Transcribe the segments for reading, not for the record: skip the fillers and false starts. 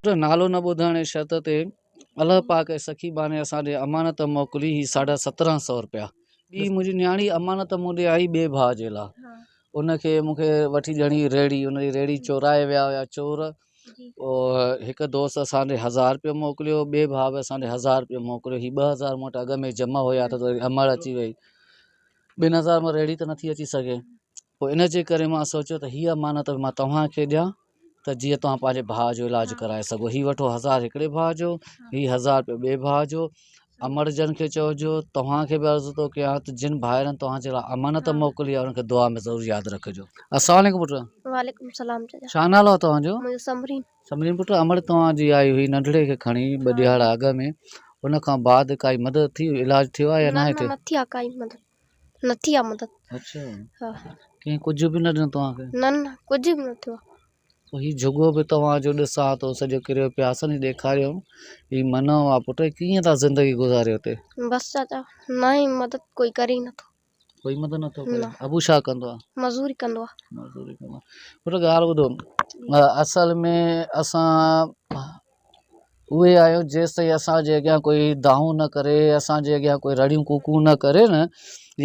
پٽ نالو نه ٻڌائڻ جي شرط تي الله پاڪ ۽ سخي ٻانهي اسان ڏي امانت موڪلي هي ساڍا سترهن سئو رپيا. ٻي منهنجي نياڻي امانت مون ڏي آئي ٻئي ڀاء جي لاء ان کي مون کي وٺي ڏيڻي ريڙهي ان جي ريڙهي چورائي ويا هيا چور پوء هڪ دوست اسان ڏي هزار رپيو موڪليو ٻئي ڀاء به اسان ڏي هزار رپيو موڪليو هي 2000 مون وٽ اڳ ۾ جمع هيا ته وري امڙ اچي وئي 2000 مان ريڙهي ته نٿي اچي سگهي پوء ان جي ڪري مان سوچيو ته هي امانت به مان توهان کي ڏيان ته جيئن توهان پنهنجي ڀاء جو علاج ڪرائي سگهو هي وٺو هزار هڪڙي ڀاء جو هي هزار رپيو ٻئي ڀاء جو امڙ جن کي چئجو توهان کي به عرض ٿو ڪيان ته جن ڀائرن توهان جي لاء امانت موڪلي آهي انهن کي دعا ۾ ضرور ياد رکجو. السلام عليڪم پٽ. وعليڪم السلام چچا. ڇا نالو آهي توهان جو؟ منهنجو سمرين. سمرين پٽ امڙ توهان جي آئي هئي ننڍڙي کي کڻي ٻه ڏهاڙا اڳ ۾ ان کان بعد ڪائي مدد ٿي علاج ٿيو آهي يا ناهي ٿيو؟ نه نه ٿي آهي ڪائي مدد. نه ٿي آ مدد. اڇا ها. ڪنهن ڪجهه به نه ڏنو توهان کي؟ نه نه ڪجهه به نه ٿيو آ. پوء هي جهڳو به توهان جو ڏسان ٿو سڄو ڪريو پيو آ اسان ڏيکاريو هي منو آ پٽ ڪيئن ٿا زندگي گذاريو هتي؟ بس چاچا نه ئي مدد ڪوئي ڪري ئي نٿو. ڪوئي مدد نٿو ڪري؟ ابو ڇا ڪندو آ؟ مزوري ڪندو آ. مزوري ڪندو آ. پٽ ڳالهه ٻڌو اصل ۾ اسان اهي آهيون جيستائين اسان جي اڳيان ڪوئي دانهون نه ڪري اسان جي اڳيان ڪوئي رڙيون ڪوڪون نه ڪري نه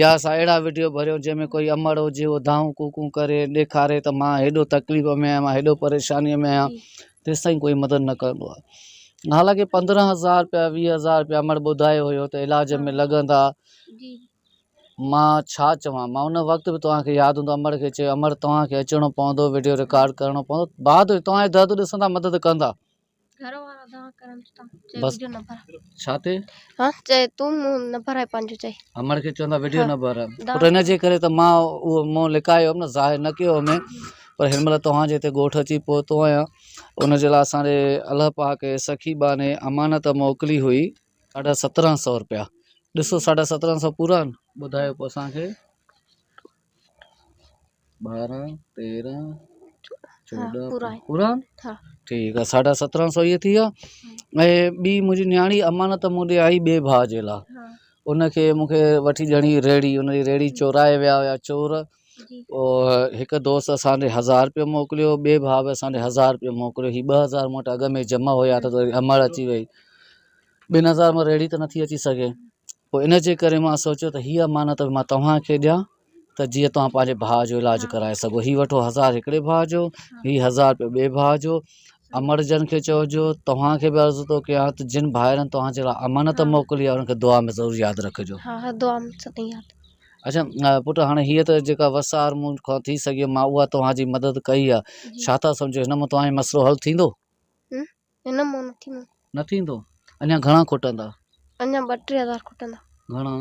يا اسان اهڙا وڊيو ڀريون جنهن ۾ ڪوئي امڙ هجي اهو دانهون ڪوڪون ڪري ڏيکاري ته مان هيڏو تڪليف ۾ آهيان مان هيڏو پريشاني ۾ آهيان تيستائين ڪوئي مدد نه ڪندو آهي حالانڪه 15 هزار روپيا 20 هزار روپيا امڙ ٻڌايو هيو ته علاج ۾ لڳندا مان ڇا چوان مان ان وقت به توهان کي ياد هوندو امڙ کي چيو امڙ توهان کي اچڻو پوندو وڊيو رڪارڊ ڪرڻو پوندو بعد ۾ توهان جو درد ڏسندا مدد ڪندا. گهر وارا دانهن ڪرن ٿا چئي بس وڊيو نه ڀر. ڇا تي؟ ها چئي تون منهن نه ڀرائي پنهنجو چئي. امڙ کي چوندا وڊيو نه ڀر پٽ ان جي ڪري ته مان اهو منهن لڪايو هيم نه ظاهر نه ڪيو هيم پر هن مهل توهان جي هتي ڳوٺ اچي پهتو آهيان ان جي لاء اسان ڏي الله پاڪ سخي ٻانهي امانت موڪلي هئي. 1750 روپيا ڏسو 1750 پورا آهن ٻڌايو پوء اسان کي 12 13 14 پورا آهن ٺيڪ آهي 1750 اهي ٿي ويا ۽ ٻي منهنجي نياڻي امانت مون ڏي آئي ٻئي ڀاء جي لاء ان کي مون کي وٺي ڏيڻي ريڙهي ان جي ريڙهي چورائي ويا هيا چور پوء هڪ دوست اسان ڏي هزار رپيو موڪليو ٻئي ڀاء به اسان ڏي هزار رپيو موڪليو هي 2000 مون وٽ اڳ ۾ جمع هيا ته وري امڙ اچي وئي 2000 مان ريڙهي ته نٿي اچي سگهي پوء ان جي ڪري مان سوچيو ته هي امانت به مان توهان کي ڏيان ته جيئن توهان پنهنجي ڀاء جو علاج ڪرائي سگهو هي وٺو هزار هڪڙي ڀاء جو هي هزار رپيو ٻئي ڀاء جو امڙ جن کي چئجو توهان کي به عرض ٿو ڪيان ته جن ڀائرن توهان جي لاء امانت موڪلي آهي انهن کي دعا ۾ ضرور ياد رکجو. ها ها دعا ۾ سدائين ياد. اڇا پٽ هاڻي هيء ته جيڪا وس آهر مون کان ٿي سگهي مان اها توهان جي مدد ڪئي آهي ڇا ٿا سمجهو هن مان توهان جو مسئلو حل ٿيندو؟ هن مان نه ٿيندو. نه ٿيندو؟ اڃا گهڻا کٽندا؟ اڃا ٻه ٽي هزار کٽندا. گهڻا؟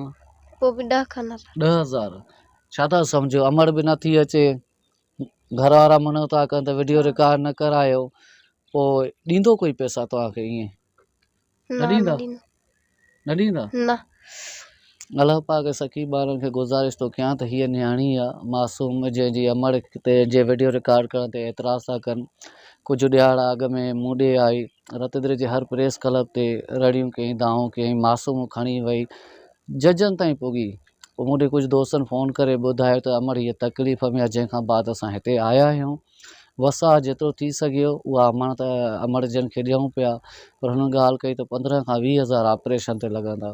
پوء به ڏهه کن هزار. 10 هزار؟ ڇا ٿا سمجهو امڙ به نٿي اچي گهر وارا منع ٿا ڪن ته وڊيو رڪارڊ نه ڪرايو پوء ڏيندو ڪوئي پئسا توهان کي ائين؟ نه ڏيندا؟ نه ڏيندا؟ نه. الله پاڪ سخي ٻارن کي گذارش ٿو ڪيان ته هيء نياڻي آ معصوم جنهن جي امڙ تي جي وڊيو رڪارڊ ڪرڻ تي اعتراض ٿا ڪن ڪجهه ڏهاڙا اڳ ۾ مون ڏي آئي رتدري جي هر پريس ڪلب تي رڙيون ڪيائين دانهون ڪيائين معصوم کڻي وئي ججن تائين پڳي پوء مون ڏي ڪجهه دوستن فون ڪري ٻڌايو ته امڙ هيء تڪليف ۾ آ جنهن کان بعد اسان هتي آيا آهيون وساهه جيترو ٿي سگهيو اها امانت امڙ جن کي ڏيون پيا پر هنن ڳالهه ڪئي ته 15 کان 20 هزار آپريشن تي لڳندا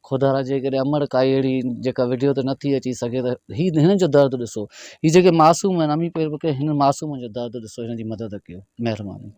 خدارا جيڪڏهن امڙ ڪائي اهڙي جيڪا وڊيو تي نٿي اچي سگهي ته هي هنن جو درد ڏسو هي جيڪي معصوم آهن امي پير بڪي هنن معصومن جو درد ڏسو هنن جي مدد ڪيو مهرباني.